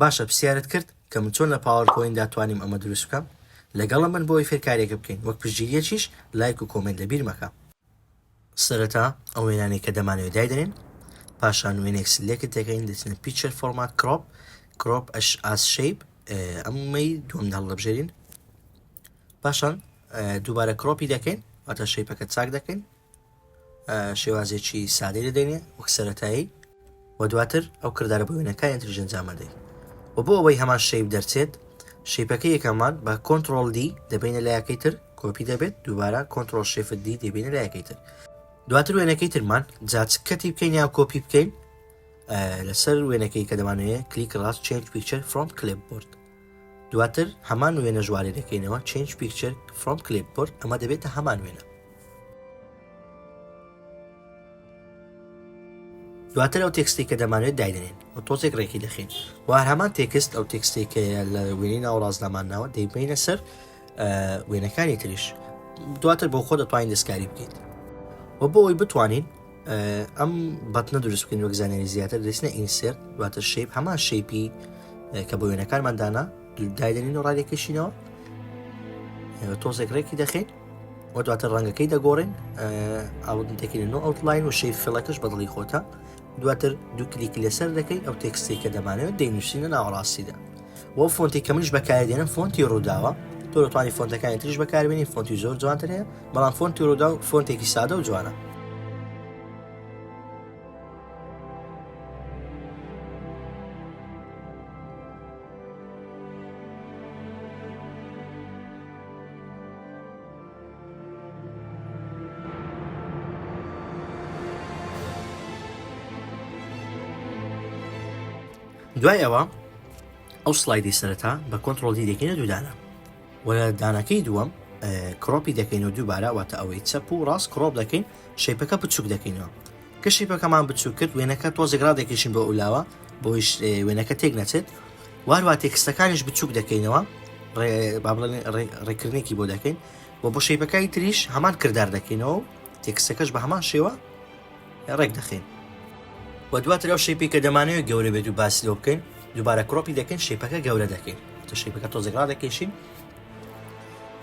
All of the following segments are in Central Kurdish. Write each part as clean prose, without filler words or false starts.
باشە پرسیارت کرد کە من چۆن لە PowerPoint دا توانیم ئەمە دروست بکەم؟ لەگەڵم بن بۆ ئەوەی فێرکاریەکە بکەین وەک پشتگیریەکیش لایک و comment لەبیر مەکە. سەرەتا ئەو وێنانەی کە دەمانەوێت دایدەنێین پاشان وێنەیەک select دەکەین دەچینە picture format crop crop as shape ئەمەی دووەم هەڵدەبژێرین پاشان دووبارە crop ی دەکەین واتە shape ەکە چاک دەکەین شێوازێکی سادەی دەدەینێ وەک سەرەتایی و دواتر ئەو کردارە بۆ وێنەکانی تریش ئەنجام ئەدەی و بۆ ئەوەی هەمان shape دەرچێت shape ەکە یەکەمان بە control D دەبینە لایەکەی تر کۆپی دەبێت دووبارە control shift D دەبینە لایەکەی تر دواتر وێنەکەی ترمان جا چ cut ی بکەین یا کۆپی بکەین لەسەر وێنەکەی کە دەمانەوێت کلیک ڕاست change picture from clipboard دواتر هەمان وێنە ژوارێ دەکەینەوە change picture from clipboard ئەمە دەبێتە هەمان وێنە دواتر ئەو text ی کە دەمانوێت دایدەنێن و تۆزێک ڕێکی دەخین و هەر هەمان text ئەو text ێک کە لە وێنەی ناوەڕاستدامان ناوە دەیبینە سەر وێنەکانی تریش دواتر بۆ خۆ دەتوانین دەستکاری بکەیت و بۆ ئەوی بتوانین ئەم button ە دروست بکەین وەک زانیاری زیاتر دەچنە insert دواتر shape هەمان shape ی کە بۆ وێنەکانمان دانا دایدەنین و ڕادەکەشینەوە تۆزێک ڕێکی دەخین و دواتر ڕەنگەکەی دەگۆڕین ئەو دەکەین no outline و shape fill ەکەش بەدڵی خۆتە دواتر دوو کلیکی لەسەر دەکەی ئەو text ێک کە دەمانەوێت دەینووسینە ناوەڕاستیدا وە فۆنتی کە منیش بەکاردێنم فۆنتی ڕووداوە تۆ دەتوانی فۆنتەکانی تریش بەکاربێنی فۆنتی زۆر جوانتر هەیە بەڵام فۆنتی ڕووداو فۆنتێکی سادە و جوانە. دوای ئەوە ئەو slide ی سەرەتا بە control D دەکەینە دوو دانە و لە دانەکەی دووەم crop ی دەکەین و دووبارە واتە ئەوەی چەپ و ڕاست crop دەکەین shape ەکە بچوک دەکەینەوە کە shape ەکەمان بچوک کرد وێنەکە تۆزێک ڕادەکێشین بۆ ئەولاوە بۆیش وێنەکە تێک نەچێت واروا text ەکانیش بچوک دەکەینەوە ڕێکردنێکی بۆ دەکەین و بۆ shape ەکانی تریش هەمان کردار دەکەینەوە و text ەکەش بە هەمان شێوە ڕێک دەخەین و دواتر ئەو shape ی کە دەمانەوێت گەورە بێت و باسی لەوە بکەین دووبارە crop ی دەکەین shape ەکە گەورە دەکەین تە shape ەکە تۆزێک ڕادەکێشین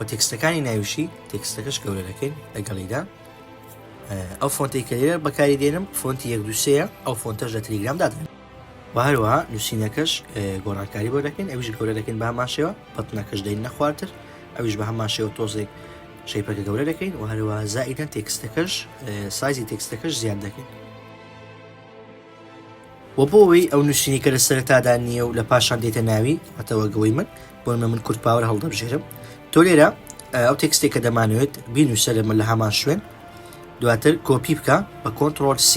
و text ەکانی ناویشی text ەکەش گەورە دەکەین لەگەڵیدا ئەو فۆنتێک کە لێرە بەکاری دێنم فۆنتی یەک دووسەیە ئەو فۆنتەش لە تلیگرام دادەنێم و هەروەها نووسینەکەش گۆڕانکاری بۆ دەکەین ئەویش گەورە دەکەین بە هەمان شێوە button ەکەش دەین نەخوارتر ئەویش بە هەمان شێوە تۆزێک shape ەکە گەورە دەکەین و هەروەها زائیدەن text ەکەش size ی text ەکەش زیاد دەکەین و بۆ ئەوەی ئەو نووسینی کە لە سەرەتادا نییە و لە پاشان دێتە ناوی واتەوە گەوەی من بۆ من کورد پاوەر هەڵدەبژێرم تۆ لێرە ئەو text ێک کە دەمانەوێت بینوسە لە من لە هەمان شوێن دواتر کۆپی بکە بە control C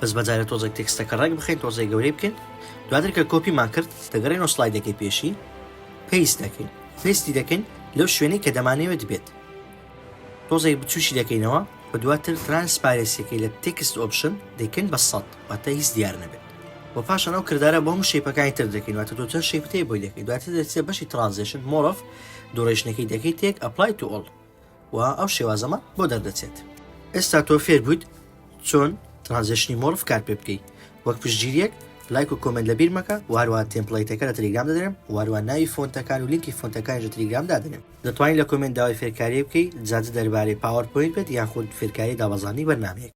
بەس بەجارێ تۆزێک text ەکە ڕێک بخەین تۆزێک گەورەی بکەین دواتر کە کۆپیمان کرد دەگەڕێنەوە slide ەکەی پێشی paste دەکەین paste ی دەکەین لەو شوێنەی کە دەمانەوێت بێت تۆزێک بچوشی دەکەینەوە و دواتر transparency ەکەی لە text option دەکەین بە سەد واتە هیچ دیار نەبێت و پاشان ئەو کردارە بۆ هەموو shape ەکانی تر دەکەین واتە تۆ چەند shape ت هەیە بۆی دەکەین دواتر دەچێت بەشی transition morph duration ەکەی دەکەیت تێک apply to all و ئەو شێوازەمان بۆ دەردەچێت. ئێستا تۆ فێر بوویت چۆن transition ی morph کار پێ بکەی وەک پشتگیریەک لایک و comment لەبیر مەکە و هەروەها template ەکە لە تلیگرام دەدەنێم و هەروەها ناوی فۆنتەکان و لینکی فۆنتەکانیش لە تلیگرام دادەنێم دەتوانی لە comment داوای فێرکاریە بکەی جا چ دەربارەی PowerPoint بێت یاخود فێرکاری دابەزاندنی بەرنامەیەک.